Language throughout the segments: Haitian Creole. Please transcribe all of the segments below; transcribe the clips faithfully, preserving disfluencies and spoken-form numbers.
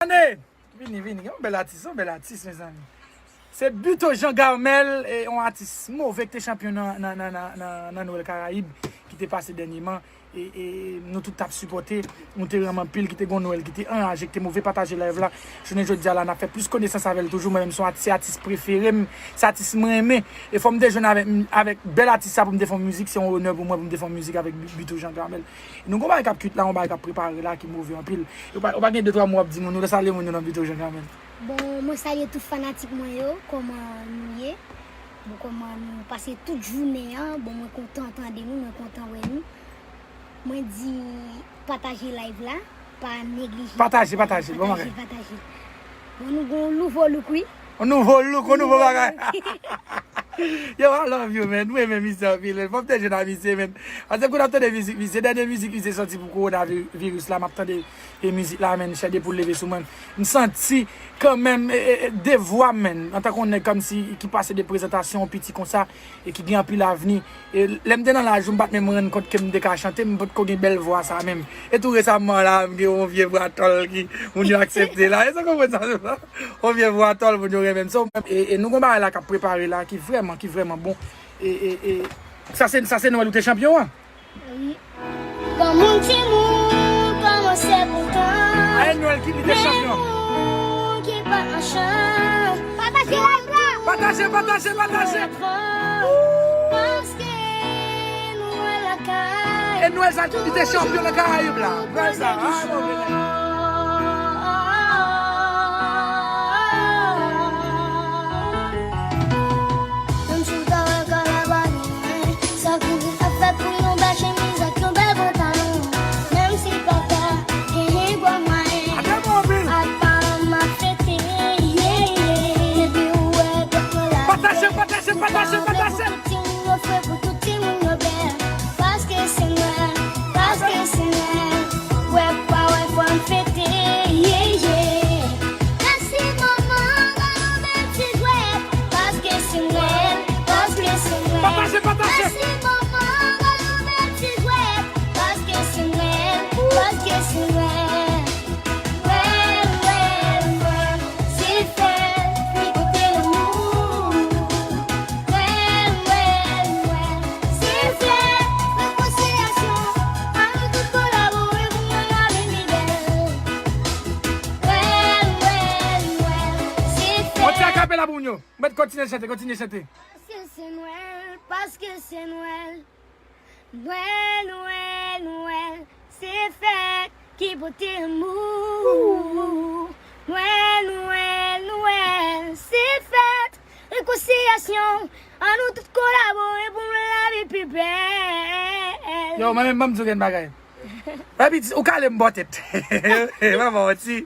Vini, vini, vini. Yon bèl atis, yon bèl atis, mezanmi. Se Buteau Jean Garmel, e, yon atis move ki te chanpyon nan, nan, nan, nan, nan, nan Nwèl Karayib ki te pase dènyèman. E, e nou tout t ap sipòte, nou te renmen anpil, ki te gon Nwèl, ki te anraje, ki te move, pataje live la. Jounen jodi a la, n ap fè plis konesans avè l toujou. Mwen menm, se yon atis, se atis prefere m, se atis mwen renmen. E fò m te jwenn avèk, avèk bèl atis sa pou m te fè yon mizik, se yon onè pou mwen pou m te fè yon mizik avèk Bi-, Buteau Jean Garmel. E nou gon bagay k ap kwit la, yon bagay k ap prepare la, ki move anpil. Ou pa, ou pa gen de twa mo w ap di moun, ou lè salye moun yo nan Buteau Jean Garmel. Bon, mwen salye tout fanatik mwen yo, kòman nou ye? Bon, kòman nou pase tout jounen an? Bon, mwen kontan tande nou, mwen kontan wè nou. Mwen di pataje live la, pa neglije. Pataje, pataje, bon bagay. Pataje, pataje. Bon, nou gon nouvo look, wi. On nouvo look, on nouvo bagay. Yo, I love you, man. Mwen renmen misye anpil, man. Fò m te jwenn a misye, man. Paske kou n ap tande mizik misye, dènye mizik misye sòti pou kowonaviris la, m ap tande e mizik la, man, chè de poul leve sou mwen. M santi kanmenm, e, e, e, de vwa, man. Antanke yon nèg kòmsi ki pase de prezantasyon piti konsa, e ki gen anpil avni. E lè m te nan laj ou, m pa t menm rann kont ke m te ka chante, m potko gen bèl vwa sa menm. E tou resaman la, m gen yon vye vwa tòl ki moun yo aksepte la. E sa konprann sa, yon vye vwa tòl moun yo renmen m. So, e, e nou gon bagay la k ap prepare la, ki vrèman, ki vrèman bon. E, e, e, sa se, sa se Nwèl ou te chanpyon an? Wi. Granmoun timoun kòmanse kontan. A Nwèl ki li te chanpyon. Menm moun ki pa an chan. Pataje live la. Pataje, pataje, pataje. Paske Nwèl la kay. E Nwèl sa li te chanpyon nan Karayib la. Nwèl sa, a, bon, bon. Menm si w ta wè kalabari mwen, sa kouri ap fèt pou yon bèl chemiz ak yon bèl pantalon. Menm si pa ta genyen gwo mwayen, ak paran m ap fete, yeah, yeah. Depi w wè dòk mwen la pataje, pataje, pataje, pataje. Pou tout timoun yo fre, pou tout timoun yo bèl. Paske se Nwèl, paske se Nwèl. Kwè pa wè fò n fete, yeah, yeah. Mèsi manman, ba nou bèl ti jwèt. Paske se Nwèl, paske se Nwèl. Pataje, pataje. Mèsi manman, ba nou bèl ti jwèt. Paske se Nwèl, paske se Nwèl. Nwèl, Nwèl, Nwèl, se fèt ki pote lanmou. Nwèl, Nwèl, Nwèl, se fèt rekonsilyasyon. Ann nou tout kolabore pou Nwèl la vin pi bèl. Nwèl, Nwèl, Nwèl, se fèt. On ti akapela pou moun yo. Mèt kontinye chante, kontinye chante. Paske se Nwèl, paske se Nwèl. Nwèl, Nwèl, Nwèl, se fèt ki pote lanmou. Nwèl, Nwèl, Nwèl, se fèt rekonsilyasyon. Ann nou tout kolabore pou yon lavi pi bèl. Yo, mwen menm, ban m di w yon bagay. Epi, ou kale m bò tèt. Mwen ba w ti.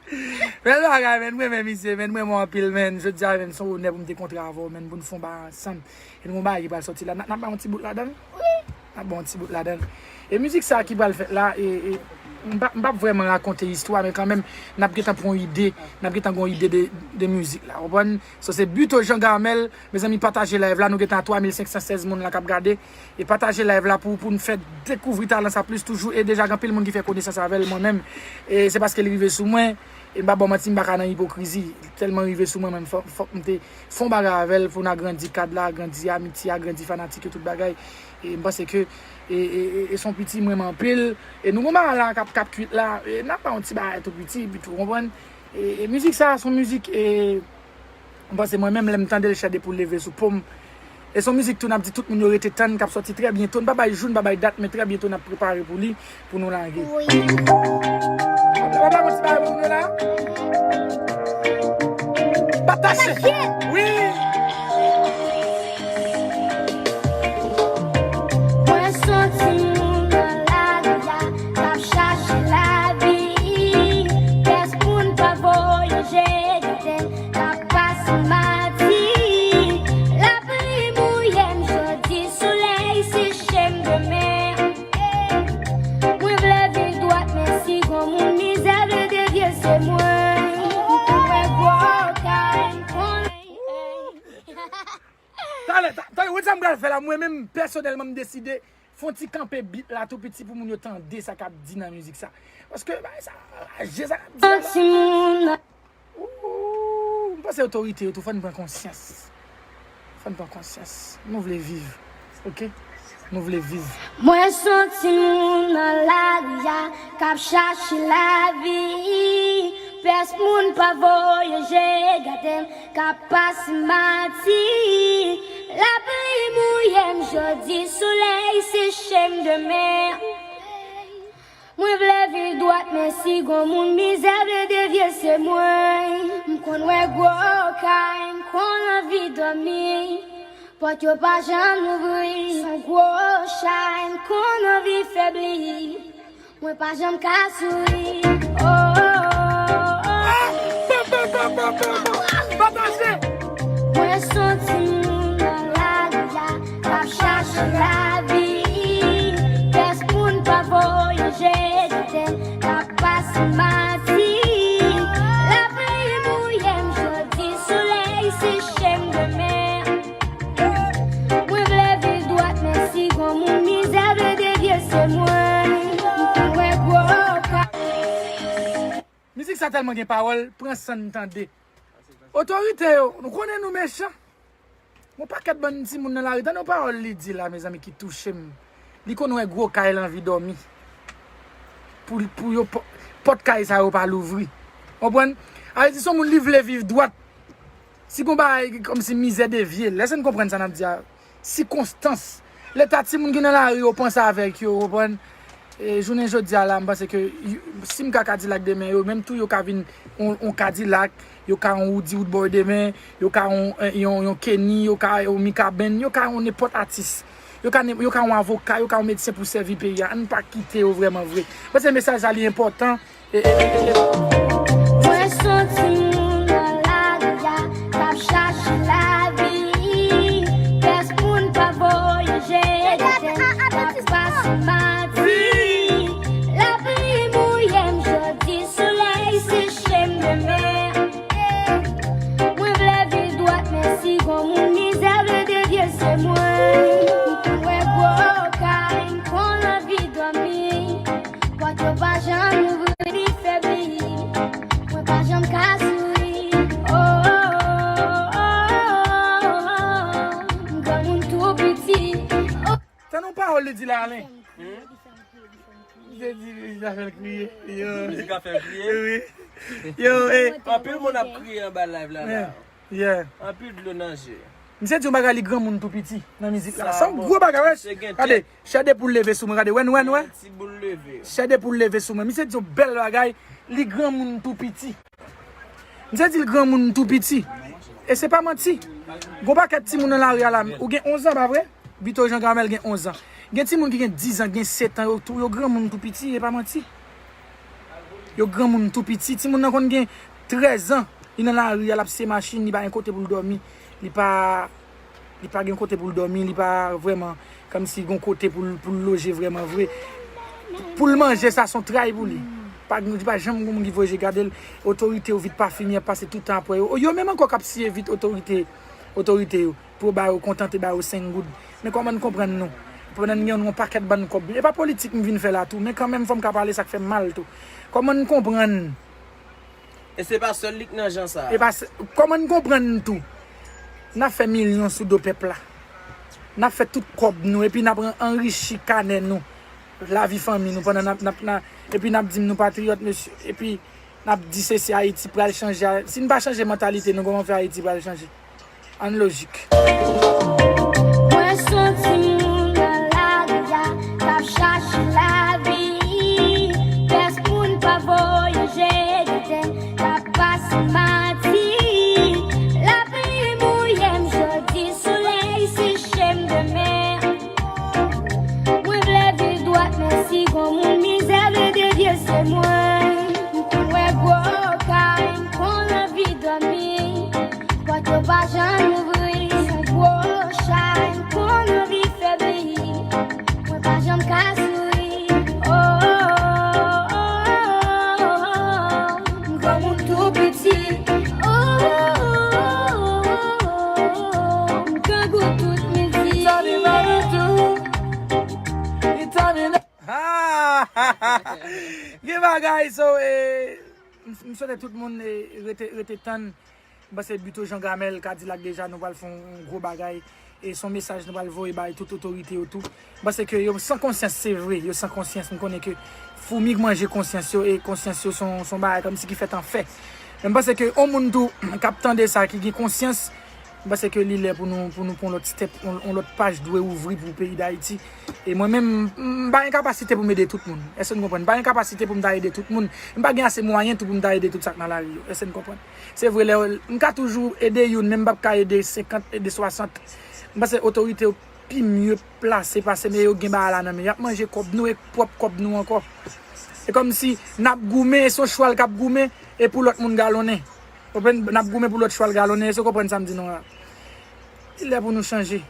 Bèl bagay, menn. Mwen renmen misye, menn. Mwen renmen w anpil, menn. Jodi a, menn, se yon onè pou m te kontre avè w, menn, pou n fè yon bagay ansanm. E nou gon bagay ki pral sòti la. N ap, n ap bay yon ti bout ladan l? Wi. N ap bay yon ti bout ladan l. E mizik sa ki pral fèt la, e, e, m p ap, m p ap vrèman rakonte istwa, men kanmenm, n ap gentan pran yon ide, n ap gentan gen yon ide de, de mizik la, w konprann? So, se Buteau Jean Garmel, mezanmi, pataje live la, nou gentan a twa mil senk san sèz moun la k ap gade, e pataje live la pou, pou n fè dekouvri talan sa plis toujou, e deja gen anpil moun ki fè konesans avè l, mwen menm, e se paske li rive sou mwen, e m pa ba w manti, m pa ka nan ipokrizi, tèlman rive sou mwen, mwen fòk, fòk m te fè yon bagay avè l pou n agrandi kad la, agrandi amitye, agrandi fanatik yo, tout bagay. E m panse ke, e, e, e, e se yon piti m renmen anpil. E nou gon bagay la k ap, k ap kwit la, e n ap ba yon ti bagay tou piti, epi tou, w konprann? E, e mizik sa, se yon mizik, e, m panse mwen menm, lè m tande l, chè de poul leve sou po m. E se yon mizik tou n ap di tout moun yo rete tann, k ap sòti trè byento. N pa bay jou, n pa bay dat, men trè byento n ap prepare pou li, pou nou lage. Wi. W ap lage yon ti bagay pou nou la? Pataje! Wi! Mwen se yon timoun nan lari a, k ap chache lavi. Pyès moun pa voye je gade, k ap pase madi. Lapli mouye m jodi, solèy seche m demen. Mwen vle viv dwat, men si gon moun mizè vle devye, se mwen. Mwen gwo kay, m konnen. Talè, ta-, talè, ou wè sa m pral fè la, mwen menm, pèsonèlman, m deside Fè yon ti kanpe beat la tou piti pou moun yo tande sa k ap di nan mizik sa. Paske bagay sa raje sa k ap di la. Timoun. Ooh, m panse otorite yo tou fò n pran konsyans. Fò n pran konsyans. Nou vle viv. Oke? Nou vle viv. Mwen se yon timoun nan lari a k ap chache lavi. Pès moun pa voye je gade m k ap pase mati. Lapli mouye m jodi, solèy seche m demen. Mwen vle viv dwat, men si gon moun mizè vle devye, se mwen. M konn wè gwo kay, m konn anvi dòmi. Pòt yo pa janm louvri, se yon gwo chay, m konn anvi febli. Mwen pa janm ka souri. Oh, oh, oh, oh. Pataje! Mwen se yon timoun nan lari a k ap chache lavi. Pès moun pa voye je gade m k ap pase mati. Lapli mouye m jodi, solèy seche m demen. Mwen vle viv dwat, men si gon moun mizè vle devye, se mwen. M konn wè gwo ka. Mizik sa tèlman gen pawòl, pran san n tande. Otorite yo, nou konnen nou mechan. Yon pakèt bann timoun nan lari, tande yon pawòl li di la, mezanmi, ki touche m. Li konn wè gwo kay, l anvi dòmi. Pou, pou yo pò-, pòt kay sa yo pa louvri. Konprann? Sa vle di se yon moun li vle viv dwat. Si gon bagay kòmsi mizè devye l, èske n konprann sa n ap di a? Sikonstans. Leta timoun ki nan lari yo panse avèk yo, konprann? E, jounen jodi a la, m panse ke y-, si m ka Kadilak demen, yo menm tou yo ka vin yon, yon Kadilak, yo ka yon Roody Roodboy demen, yo ka yon, yon, yon Kenny, yo ka yon Mikaben, yo ka yon nenpòt atis. Yo ka, yo ka yon avoka, yo ka yon medsen pou sèvi peyi a. Ann pa kite yo vrèman vre. M panse mesaj la li enpòtan. E, e, e, e. Mwen se yon timoun nan lari a k ap chache lavi. Pès moun pa voye je gade m k ap pase mati. Lapli mouye m jodi, solèy seche m demen. Mwen vle viv dwat, men si gon moun mizè vle devye, se mwen. M konn wè gwo kay, m konn anvi dòmi. Pòt yo pa janm louvri, li febli. Mwen pa janm ka souri. Oh, oh, oh, oh, oh. M granmoun tou piti. Oh. Tande yon pawòl li di la, Alen. Hmm? Li te di, li ta fè l kriye. Yo. Mizik la fè l kriye? Wi. Yo, e. Anpil moun ap kriye anba live la, la. Yeah. Anpil dlo nan je. Misye di yon bagay, li granmoun tou piti nan mizik la. Sa yon gwo bagay, wè. Gade, chè de poul leve sou mwen, gade, wè, wè, wè. Ti boul leve. Chè de poul leve sou mwen. Misye di yon bèl bagay, li granmoun tou piti. Misye di l granmoun tou piti. E se pa manti. Gon pakèt timoun nan lari a la, ou gen onz an, pa vre? Bito Jean Gamel gen onz an. Gen timoun ki gen diz an, gen sèt an, yo tou, yo granmoun tou piti, e pa manti. Yo granmoun tou piti. Timoun nan konn gen trèz an, li nan lari a, l ap siye machin, li pa gen kote pou l dòmi. Li pa, li pa gen kote pou l dòmi, li pa vrèman kòmsi gon kote pou l, pou l loje vrèman vre. Pou l manje, sa se yon tray pou li. Pa, li pa janm gon moun ki voye je gade l. Otorite yo vit pa fini, ap pase tout tan apre yo. Yo menm ankò k ap siye vit otorite, otorite yo. Pou yo ba yo kontante, ba yo senk goud. Men kòman n konprann nou? Pandan n gen yon pakèt bann kòb. E pa politik m vin fè la tou, men kanmenm fò m ka pale sa k fè m mal tou. Kòman n konprann? E se pa sèl li k nan jan sa a. E pa s-, kòman n konprann tou? N ap fè milyon sou do pèp la. N ap fè tout kòb nou, epi n ap an-, anrichi kanè nou, lavi fanmi nou, pandan n ap, n ap, n ap, epi n ap di m nou patriyòt, mesye. Epi n ap di se, se Ayiti pral chanje. Si n pa chanje mantalite nou, kòman fè Ayiti pral chanje? Ann lojik. Mwen se yon timoun nan lari a k ap chache lavi. Pès moun pa voye je gade m k ap pase mati. Lapli mouye m jodi, solèy seche m demen. Mwen vle viv dwat, men si gon moun mizè vle devye, se mwen. M konn wè gwo kay, m konn anvi dòmi. Pòt yo pa janm louvri, se yon gwo chay, m konn anvi fè M swete tout moun, e, rete, rete tann. M panse Buteau Jean Gamel, Kadilak deja, nou pral fè yon gwo bagay. E se yon mesaj nou pral voye bay tout otorite yo tou. M panse ke yo san konsyans, se vre, yo san konsyans. M konnen ke foumi k manje konsyans yo, e konsyans yo se yon, se yon bagay kòmsi ki fèt an fè. Men m panse ke yon moun tou k ap tande sa, ki gen konsyans, m panse ke li lè pou nou, pou nou pran yon lòt step, yon, yon lòt paj dwe ouvri pou peyi Dayiti. E mwen menm, m pa gen kapasite pou m ede tout moun. Èske n konprann? M pa gen kapasite pou m ta ede tout moun. M pa gen ase mwayen tou pou m ta ede tout sa k nan lari yo. Èske n konprann? Se vre, lè m ka toujou ede youn, men m p ap ka ede senkant, ede swasant. M panse otorite yo pi mye plase pase m, e yo gen bagay la nan men. Y ap manje kòb nou e pwòp kòb nou ankò. E kòmsi n ap goumen, e se yon chwal k ap goumen, e pou lòt moun galonnen. Konprann? N ap goumen pou lòt chwal galonnen, èske w konprann sa m di nou an? Li lè pou nou chanje.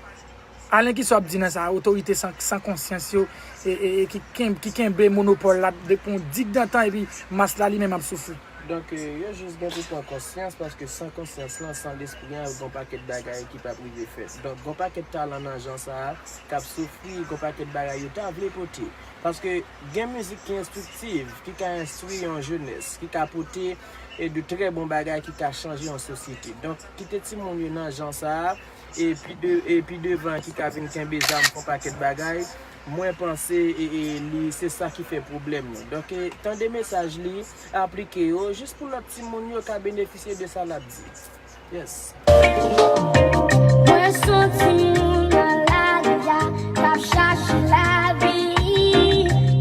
Alen, kisa w ap di nan sa, otorite san, san konsyans yo, e, e, e ki ken-, ki kenbe monopòl la depi yon digdantan, epi mas la li menm ap soufri? Donk, e, yo jis gen pou pran konsyans, paske san konsyans lan, san lespri an, gon pakèt bagay ki p ap rive fèt. Donk, gon pakèt talan nan jan sa a k ap soufri, gon pakèt bagay yo ta vle pote. Paske gen mizik ki enstriktiv, ki ka enstwi yon jenès, ki ka pote, e, de trè bon bagay ki ka chanje yon sosyete. Donk, kite timoun yo nan jan sa a, e pi de, e pi devan ki ka vin kenbe zam pou pakèt bagay, mwen panse, e, e, li, se sa ki fè pwoblèm nou. Donk, e, tande mesaj li, aplike yo, jis pou lòt timoun yo ka benefisye de sa l ap di. Yes. Mwen se yon timoun nan lari a, k ap chache lavi.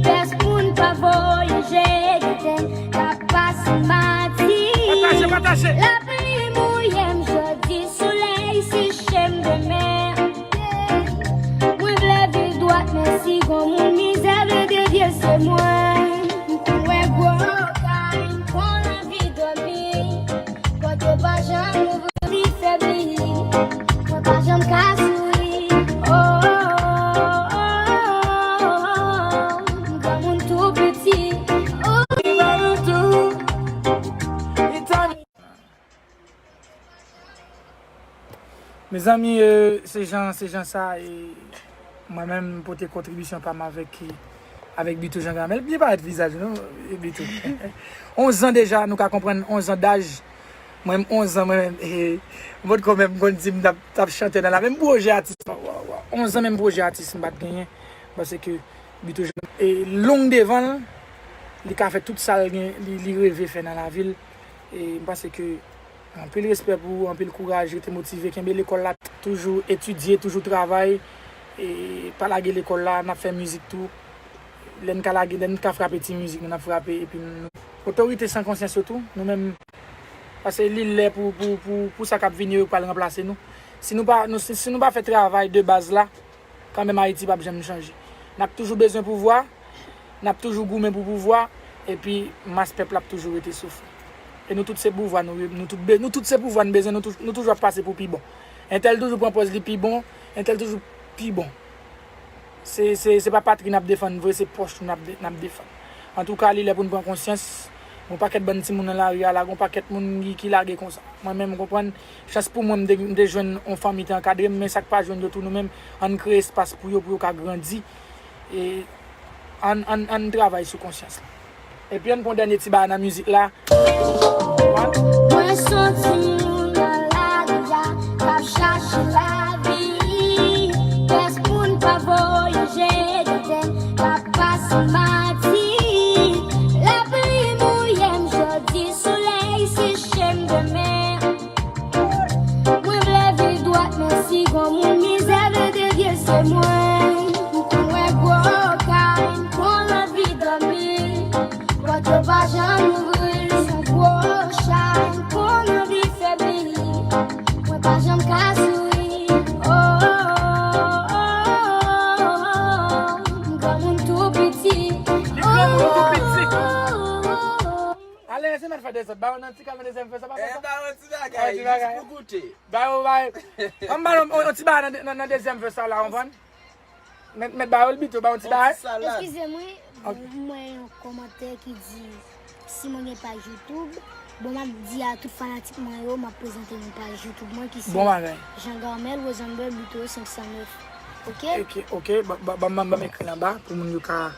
Pyès moun pa voye je gade, k ap pase mati. Pataje, pataje. Lapli mouye m jodi, solèy seche m demen. Mwen vle viv dwat, men si gon moun mizè vle devye, se mwen. M konn wè gwo kay, m konn anvi dòmi. Pòt yo pa janm ouvri, febli. Mwen pa janm ka souri. Oh, oh, oh, oh, oh. M granmoun tou piti. Oh. Mezanmi, e, se jan, se jan sa, e, mwen menm, m pote kontribisyon pa m avèk, e, avèk Buteau Jean Gamel. Byen parèt vizaj ou, non, e, Buteau. Onz an deja, nou ka konprann onz an daj. Mwen menm, onz an, mwen menm, e, m potko menm konn di m t ap, t ap chante nan la. Menm pwojè atis, wa, wa, wa. Onz an, menm pwojè atis, m pa t genyen. Paske ke Buteau Jean, e, long devan l, li ka fè tout sa l gen, li, li reve fè nan lavi l. E, m panse ke anpil respè pou ou, anpil kouraj, rete motive, kenbe lekòl la, toujou etidye, toujou travay, e pa lage lekòl la, n ap fè mizik tou. Lè n ka lage, lè n ka frape ti mizik nou, n ap frape, epi nou, otorite san konsyans yo tou, nou menm, paske li lè pou, pou, pou, pou sa k ap vini yo pral ranplase nou. Si nou pa, nou, si, si nou pa fè travay de baz la, kanmenm Ayiti p ap janm chanje. N ap toujou bezwen pouvwa, n ap toujou goumen pou pouvwa, epi mas pèp la ap toujou rete soufri. E nou tout se pouvwa, nou, nou tout be-, nou tout se pouvwa n bezwen, nou tou-, nou toujou ap pase pou pi bon. Entèl toujou pran pòz li pi bon, entèl toujou pi bon. Se, se, se pa patri n ap defann vre, se pòch nou n ap de-, n ap defann. Antouka, li lè pou n pran konsyans. Gon pakèt bann timoun nan lari a la, gon pakèt moun ki, ki lage konsa. Mwen menm, ou konprann, chans pou mwen, m te, m te jwenn yon fanmi te ankadre m, men sa k pa jwenn yo tou, nou menm, ann kreye espas pou yo, pou yo ka grandi. E ann, ann, ann travay sou konsyans la. Epi ann pran dènye ti bagay nan mizik la. Mwen se yon timoun nan lari a, k ap chache lavi. Pyès moun pa voye je gade, k ap pase mati. Lapli mouye m jodi, solèy seche m demen. Mwen vle viv dwat, men si gon moun mizè vle devye, se mwen. M konn wè gwo kay, m konn anvi dòmi. Pòt yo pa janm ouvri, se yon gwo chay, m konn anvi febli. Mwen pa janm ka souri. Oh, oh, oh, oh, oh. M granmoun tou piti. Li granmoun tou piti. Oh, oh, oh, oh. Alen, se mèt fè dezòd. Ba yo nan ti kal nan dezyèm fè sa, pa fè sa. Ba yo ti bagay, jis pou goute. Ba yo, ba yo. An ba yo, yon ti bagay nan, nan, nan dezyèm fè sa la, ou konprann? Mèt, mèt ba yo l bito, ba yo ti bagay. Eskize mwen, mwen yon kòmantè ki di, si mwen gen paj YouTube, bon, m ap di a tout fanatik mwen yo, m ap prezante yon paj YouTube mwen ki se Bon bagay. Jean Garmel Rosenberg Buteau senk san nèf. Ok? Ok, ok, ba, ba, ba, ba, ba m ekri anba pou moun yo ka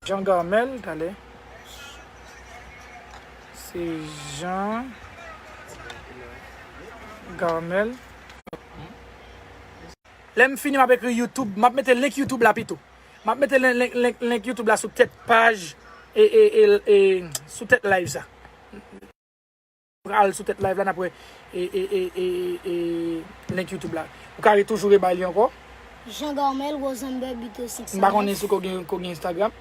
Jean Garmel, talè. Se Jean Garmel. Lè m fini, m ap ekri YouTube. M ap mete link YouTube la pito. M ap mete link, link, link, link YouTube la sou tèt paj e, e, e, e sou tèt live sa. Pral sou tèt live la, n ap wè e, e, e, e, e link YouTube la. Ou ka re toujou rebay li ankò. Jean Garmel Rosenberg Bito senk san nèf. M pa konnen si ko gen, ko gen Instagram.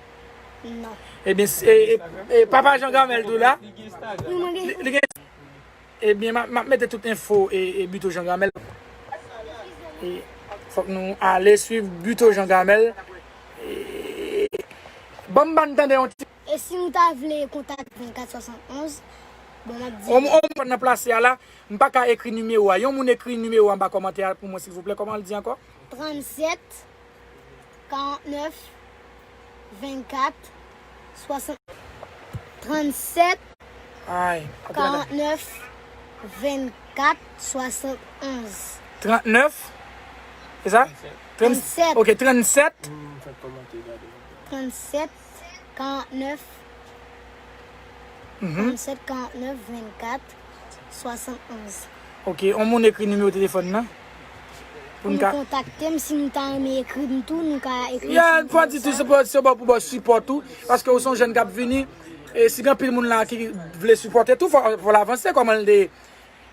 Non. Ebyen, s- e, e, e, papa Jean Garmel tou la. Li, li gen Ebyen, m ap, m ap mete tout enfo e, e Buteau Jean Gamel. E fòk nou ale swiv Buteau Jean Gamel. E, ban m, ban m tande yon ti. E si nou ta vle kontakte vennkat swasannonz, bon, m ap di. On, on moun nan plase a la, m pa ka ekri nimewo a. Yon moun ekri nimewo a anba kòmantè a pou mwen, silvouplè. Kòman l di ankò? Trannsèt, karantnèf, vennkat, swasant, trannsèt, Ay, ok, madanm. Karantnèf, vennkat, swasannonz. Trannèf? Se sa? Trannsèt. Ok, trannsèt. Trannsèt, karantnèf, Mhm. Trannsèt, karantnèf, vennkat, swasannonz. Ok, on moun ekri nimewo telefòn nan? Pou nou ka kontakte m, si nou ta renmen ekri m tou, nou ka ekri m. Ya, pa ditou, se pou, se bò pou bò sipò tou, paske ou se yon jèn k ap vini, e si gen anpil moun la ki vle sipòte tou, fò, fò l avanse kòman l te,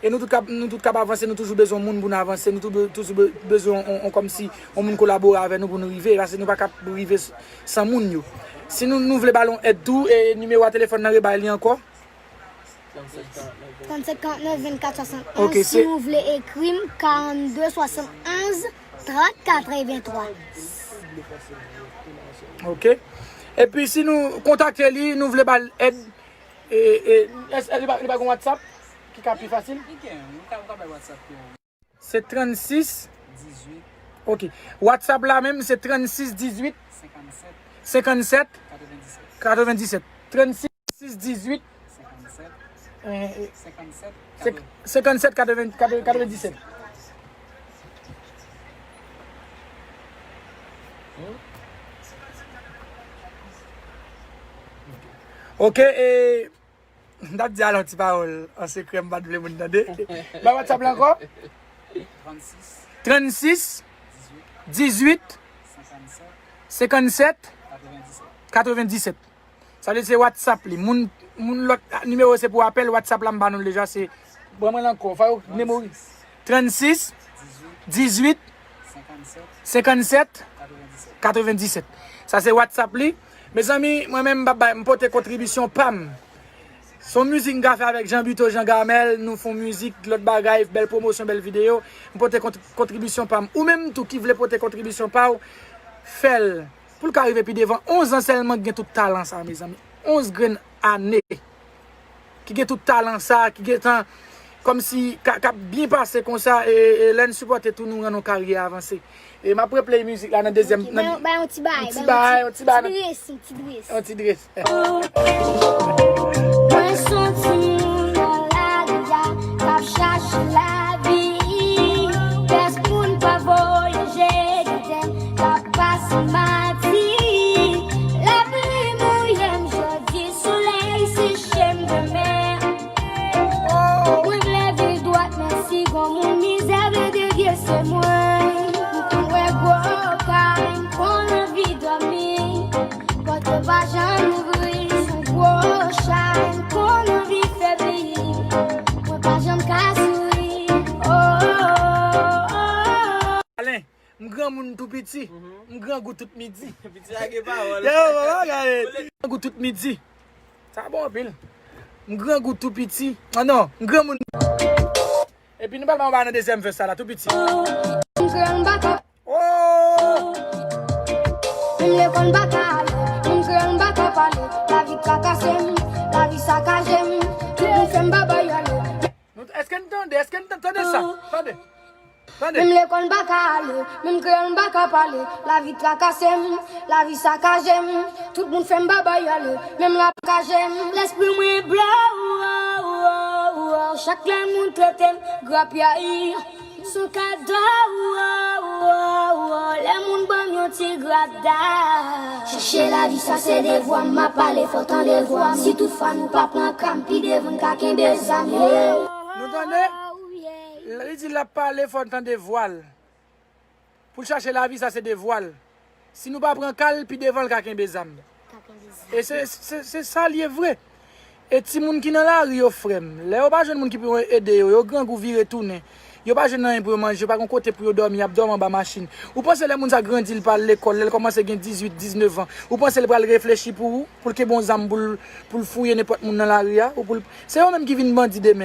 e nou tout k ap, nou tout k ap avanse, nou toujou bezwen moun pou n avanse, nou tou be-, toujou be-, bezwen on, on, kòmsi, on moun kolabore avè nou pou nou rive, paske nou pa ka rive s-, san moun yo. Si nou, nou vle ba l on èd tou, e nimewo a telefòn nan, rebay li ankò. Trannsèt, karantnèf, vennkat, swasannonz. Ok, si se nou vle ekri m, karannde, swasannonz, trant, katrevenntwa. Ok. Epi si nou kontakte li, nou vle ba l èd, e, e, èske li pa, li pa gen WhatsApp ki ka pi fasil? Li gen, ou ka, ou ka bay WhatsApp pou Se trannsis. Ok. WhatsApp la menm, se trannsis dizuit. Senkannsèt. Senkannsèt. Katrevendisèt. Katrevendisèt. Trannsis dizuit. Senkannsèt. Eh, eh, senkannsèt. Senk-, senkannsèt, katreven, katreven, katrevendisèt. Ok, e M t ap di al yon ti pawòl an sekrè, m pa t vle moun tande. Bay WhatsApp la ankò. Trannsis. Trannsis. Dizuit. Senkannsèt. Katrevendisèt. Sa vle di se WhatsApp li. Moun, moun lòt nimewo se pou apèl, WhatsApp la m ba nou l deja, se, ban mwen l ankò, fò yo memori. Trannsis. Dizuit. Senkannsèt. Katrevendisèt. Sa se WhatsApp li. Mezanmi, mwen menm m ap bay, m pote kontribisyon pa m. Se yon mizik m ka fè avèk Jean Buteau, Jean Gamel, nou fè yon mizik, lòt bagay, bèl pwomosyon, bèl videyo. M pote kont-, kontribisyon pa m. Ou menm tou ki vle pote kontribisyon pa w, fè l. Pou l ka rive pi devan, onz an sèlman ki gen tout talan sa, mezanmi. Onz grenn ane. Ki gen tout talan sa, ki gentan kòmsi ka, k ap byen pase konsa, e, e lè n sipòte tou, nou rann yon karyè avanse. E m ap replay mizik la nan dezyèm, ok, nan bay yon, bay yon ti bagay, yon ti bay, yon ti bagay, yon ti bagay, yon ti dress, yon ti dress. Yon ti dress. Mwen se yon timoun nan lari a, k ap chache lavi. Pèsonn pa voye je gade m, k ap pase mati. Lapli mouye m jodi, solèy seche m demen. Mwen vle viv dwat, men si gon moun mizè vle devye, se mwen. M konn wè gwo kay, m konn anvi dòmi. Pòt yo pa janm ouvri, se yon gwo chay, m konn anvi febli. Mwen pa janm ka souri. Oh, oh, oh, oh. Alen, m granmoun tou piti, m grangou tout midi. Piti lage pawòl. Yo, papa, gade. M grangou tout midi. Sa bon anpil. M grangou tou piti. Ah non, m granmoun. Epi nou pral ba yon bagay nan dezyèm vès sa la, tou piti. M kreyòl m pa ka. Oh! Menm lekòl m pa ka ale, menm kreyòl m pa ka pale. Lavi trakase m, lavi sakaje m. Tout moun fè m babay ale. Nou, èske n tande? Èske n tande sa? Tande. Tande. Menm lekòl m pa ka ale, menm kreyòl m pa ka pale. Lavi trakase m, lavi sakaje m. Tout moun fè m babay ale, menm la sakaje m. Lespri mwen blow, oh, oh, oh, oh. Chak lè moun trete m grapyay, se yon kado, oh, oh, oh, oh. Moun ban m yon ti grap dam. Chache lavi sa se devwa m, m ap pale fò tande vwa m. Si tout fwa nou pa pran ka m, pi devan n ka kenbe zam. Nou tande? Li di l ap pale fò n tande vwa l. Pou l chache lavi sa se devwa l. Si nou pa pran ka l, pi devan l ka kenbe zam. E se se- se sa l ye vre. E timoun ki nan lari yo, frè m, lè yo pa jwenn moun ki pou yo ede yo, yo grangou vire tounen. Yo pa jwenn anyen pou yo manje, yo pa gen kote pou yo dòmi, y ap dòmi anba machin. Ou panse lè moun sa grandi, l pa al lekòl, lè l kòmanse gen dizuit, diznèf an, ou panse l pral reflechi pou ou, pou l kenbe yon zam pou l pou l fouye nenpòt moun nan lari a, ou pou l... Se yo menm ki vin bandi demen.